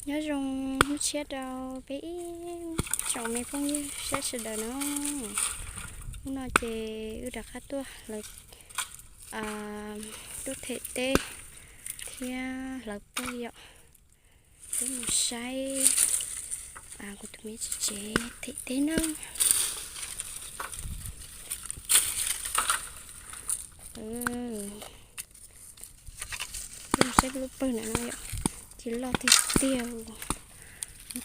Nyob zoo hnub tshiab rau peb ib tsoom me phooj ywg saib sawv daws no. Hnub no ces wb rov qab tuaj hlawv tuaj them teb thiab hlawv pawg yom. Peb mus saib kuv tus me tsev them teb na. Peb mus saib lub pawg ntawm no yom, cig loj tiag tiag.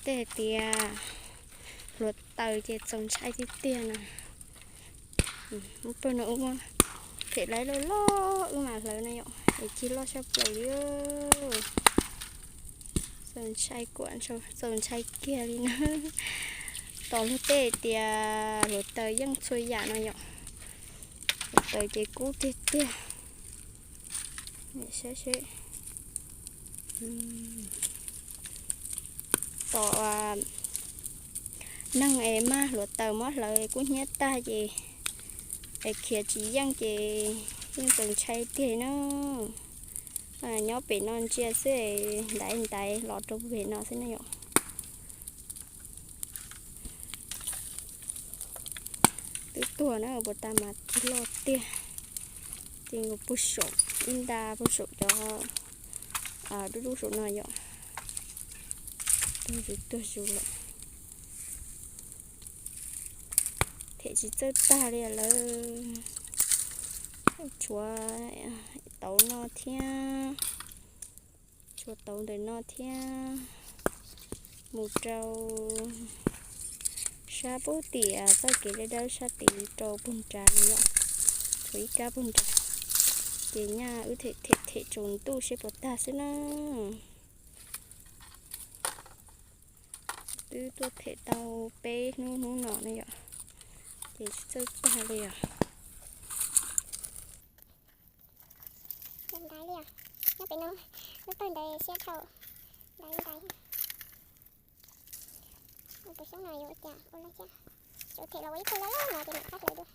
Tej hais tias hluav taws ces txaus ntshai tiag tiag na. Lub pawg no wb muab them lawv loj loj wb mam hlawv na yom, es cig loj tshaj plaws li. Txaus ntshai kuam, txaus ntshai kiag li na. Tos luag tej tias hluav taws yeej txhua yam no yom. Hluav taws ces kub tiag tiag. Saib seb. Tom neeg es maj hluav taws muab hlawv kub hnyiab tag ces es khiav tsis yeej ces yeej txaus ntshai tiag na. Nyob pem no ntsia xwb, ntaiv ntaiv los rau pem no xwb na yom. Twb tuag na, puas tas mas cig loj tiag. Ces nkaus puag saum ib nta puag saum cov dub dub saum no yom. Tuag zus tuag zus lawm. Them tsis txawj tag li lawm. Tshuav tauv no thiab, tshuav tauv ntawm no thiab. Mus rau sab pub tim txoj kev dawb dawb sab tid rau puag nrad no yom. Tshuav ib kab puag nrad. Ces nyaj wb them them them tsaus ntuj seb puas tag xwb na. Twb tuaj them tau peb hnub hnub no ne yom, ces tsis txawj tag li os. Ntaiv li os, nyob pem no lub pawg ntawd siab dhau, ntaiv ntaiv. Tus xyoob no yuav ua cas ua laj thiab, tsuas them los ua ib qho loj loj no ces mam qab hlawv dua.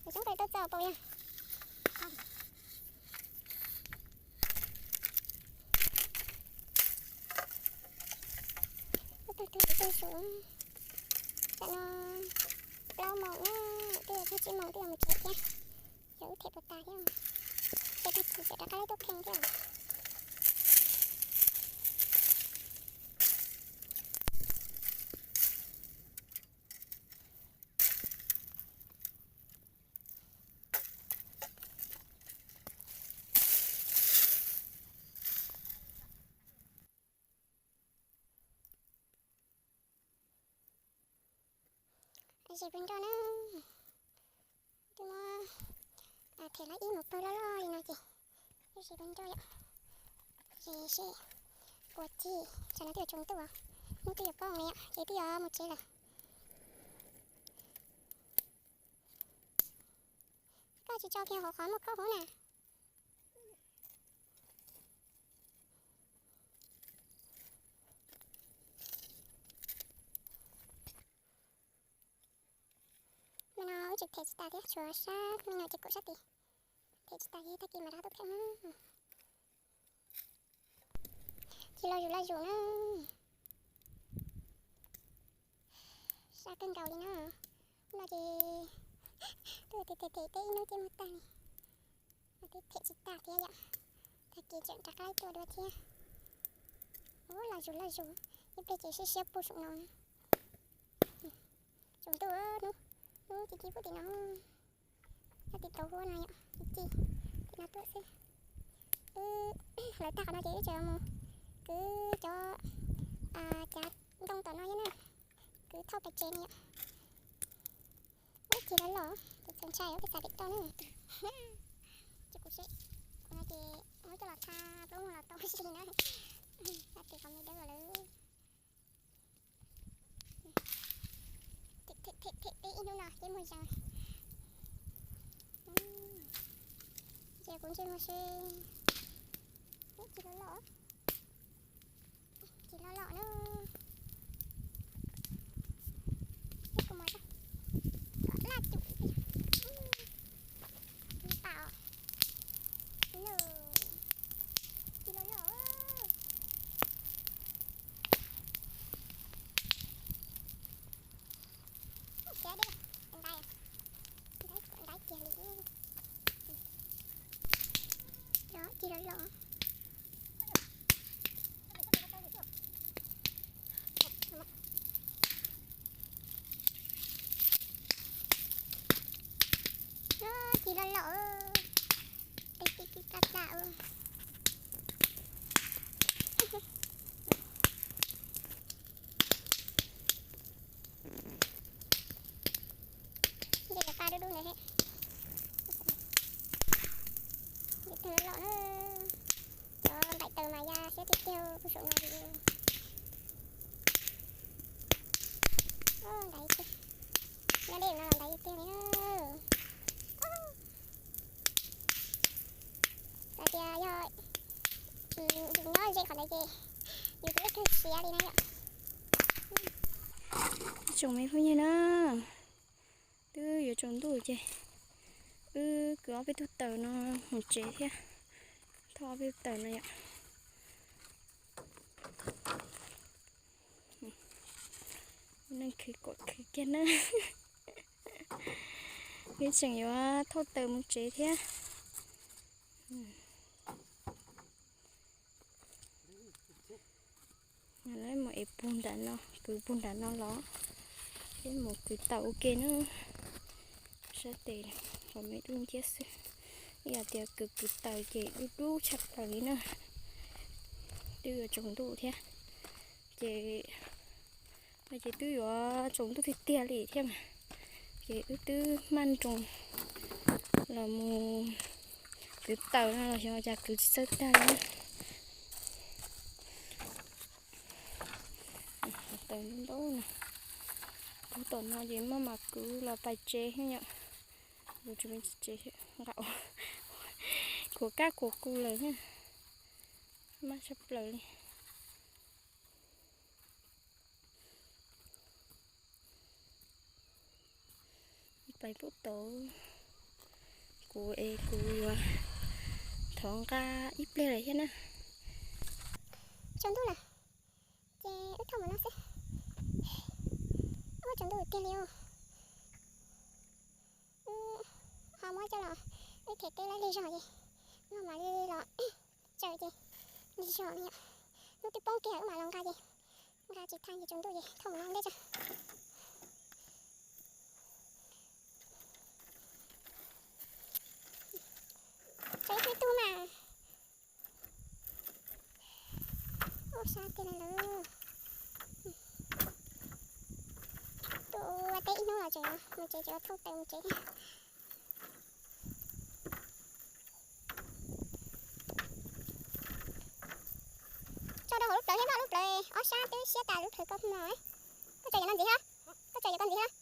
Tus xyoob ko tau txaus paus yog. Ub, tag twg kuv tuaj su, tam no plaub moos na, twb yog tsib moos twb yuav mus tsev thiab. Yog wb them puas tas thiab, ces tag kis ces rov qab tuaj kheej thiab. Zes pawg nroj na, twb muab them lawv ib mus pawg loj loj li no ces zes pawg nroj yom. Zes seb puas cig, tsam no twb yuav tsaus ntuj, hnub twb yuav poob li yom, ces twb yuav mus tsev lawm. Koj tsis tso kiag hauv qhov muaj khaub hauv na. Mas no wb tseem them tsis tas thiab, tshuav sab me nyuam ces kaum sab tid. Them tsis tas ces tag kis mas rov qab tuaj kheej. Cig loj zus loj zus na. Sab kawg nkaus li na. Hnub no ces tuaj them them teb ib hnub ces mus tag li. Twb them tsis tas thiab yom. Tag kis tseem rov qab tuaj dua thiab. Ub, loj zus loj zus, ib pliag ces siab siab puag saum no. Tsaus ntuj, hnub ci ci puag tim no. Nyob tim tauv huab no yom, ci ci tim no tuaj xwb. Wb hlawv tag qhov no ces wb tseem mus kwv cov cav ntoo tom no thiab na, kwv thauj pais tsev ne yom. Ub, cig loj loj, tus txaus ntshai ua peb xav pem toj na. Ces kuv seb, kuv no ces muab coj los tha plaub muag los tau si na. Xav pem qhov me dawb los lawm. Them them them teb ib hnub no ces muag zees. Ces kuv ntsej muag seb, cig loj loj, cig loj loj na. Kuv muab laj cum pam no, cig loj loj. Nce cov pa dub dub ntawd thiab. Nce tag loj na. Cov nplaim taws mas ya siab tiag tiag puag saum no li. Nrad tiag. Nyob deb no los nrad tiag tiag li na. Txawm tias yog yus nyob ze qhov ntawd ces yus twb kawg siab li na yom. Ib tsoom me phooj ywg na, twb yuav tsaus ntuj ces wb kwv ob peb tug taws no mus tsev thiab. Thauj ob peb tug taws no yom. Neeg khwv kom khwv kiag na. Wb tseem yuav thauj taws mus tsev thiab. Lawv mus ev puag nram no, kwv puag nram no los, peb mus kwv taws ua ke na. Sab tes qhov me dub nciab xwb. Ib yam tias kwv kwv taws ces dub dub tshaj plaws li na. Twb yuav tsaus ntuj thiab ces, ces twb yuav tsaus ntuj tiag tiag li thiab mas, ces wb twb maj nroos los mus kwv taws no los xyov cas kwv tsis txawj tag li. Taws ntau ntau no, puag tom no ces maj mam kwv los pais tsev thiab yom. Kuv tsev nqa, khuav kab khuav kuv lawm thiab, maj tshaj plaws li. Pais pub tau kuv es kuv yuav thov nqa ib pliag lawm thiab na. Tsaus ntuj lawm, ces wb thauj mus no xwb. Ua tsaus ntuj tiag li os. Wb ho muab coj los, wb them teb laib lig zog ces wb ho mam li los tsaws ces lig zog li yom. Hnub twb poob kiag wb mam los nqa ces nqa tsis tau ces tsaus ntuj ces thauj mus no ntej tso. Tso ib tug mas. Ua sab tiag li lawm. Tuaj teb ib hnub los tseem mus tsev, tseem thauj taws mus tsev. Tso rau hauv lub plawv thiab, lub plawv ob sab twb siab tas lub plawv ko no. Koj tso cov no ntxiv thiab, koj tso cov ko ntxiv thiab.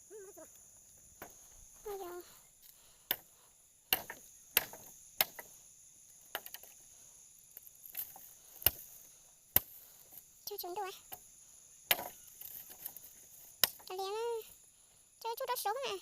Tso tsuag ntuj, tso tsuag rau saud na.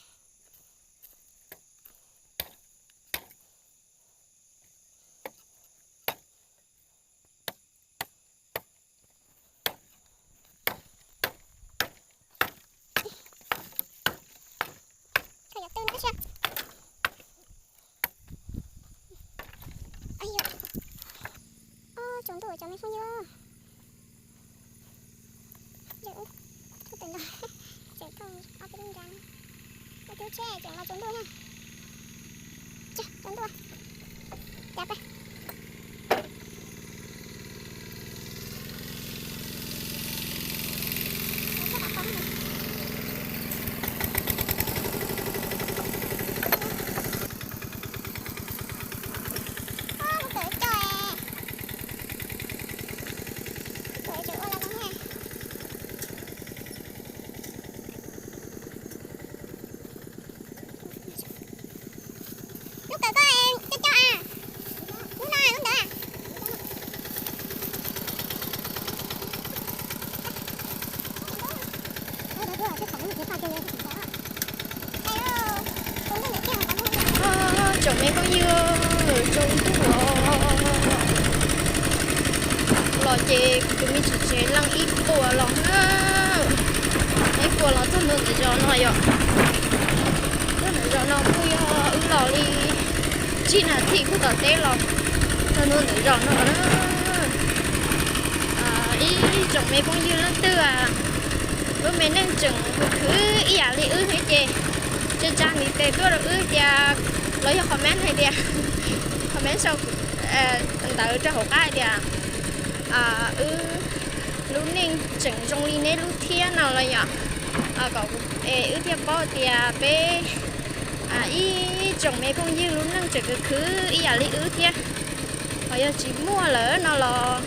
Tsaus ntuj cov me phooj ywg. Tseem thauj ob peb lub nra, muaj cub tsheb tseem los tsaus ntuj thiab. Tsaus ntuj, cas pais. Lub kawm coj, lub kawm tseem ua los zoo thiab. Lub kawm koj coj coj a, lub no lub ntawd. Tsoom me phooj ywg, tsaus ntuj los ces kuv tus me txiv tsev leej ib puas los na, ib puas los txog ntua ntawm zos no yom. Txog ntawm zos no kuj yog wb los li tsib nas this kuj tom teb los txog ntua ntawm zos no na. Ib tsoom me phooj ywg leej twg lub me neej tseem khwv ib yam li wb thiab ces tsa tsa ntiv tes tuaj rau wb tias, los yog comment hais tias, comment sau ntawd rau hauv qab hais tias wb lub neej tseem zoo li neb lub thiab no los yom. Kom wb thiaj paub tias peb ib tsoom me phooj ywg lub neej tseem khwv khwv ib yam li wb thiab. Ho yog tsis muaj lawm no los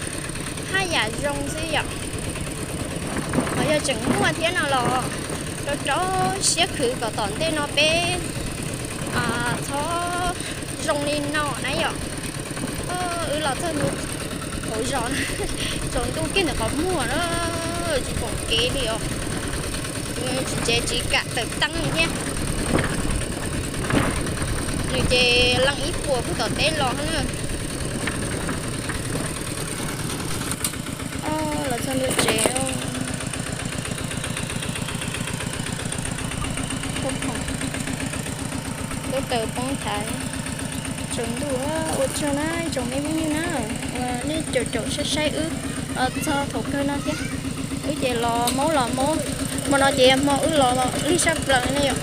haj yam zoo xwb yom. Ho yog tseem muaj thiab no los rau rau siab khwv kom tom ntej no peb txhob zoo li no na yom. Wb los txog hauv zos na, tsaus ntuj kiag ntawm qhov muag na, tsis pom kev li os. Tsis tsev tsis kam tawm teeb li thiab. Nws ces leej ib puas puag tom teb los na. Los txog ntua tsev, lub taws poob thaiv. Tsaus ntuj, ua tsaug na ib tsoom me phooj ywg na, uas nej caum caum saib saib wb los txog thaum kawg no thiab. Wb ces los maub los maub, hmo no ces yog hmo wb los lig tshaj plaws ne yom.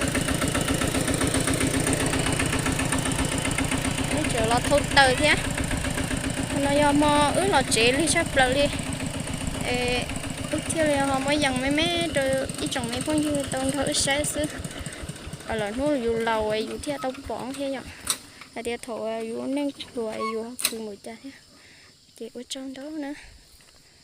Wb tseem los thau taws thiab. Hmo no yog hmo wb los tsev lig tshaj plaws li. Wb thiaj li ho muab yees me me rau ib tsoom me phooj ywg tau nrog wb saib xwb. Lwm hnub yus laus yus thiaj tau pom thiab yom. Hais tias thaum yus neej hluas yus khwv npaum cas thiab. Ces ua tsaug ntau na.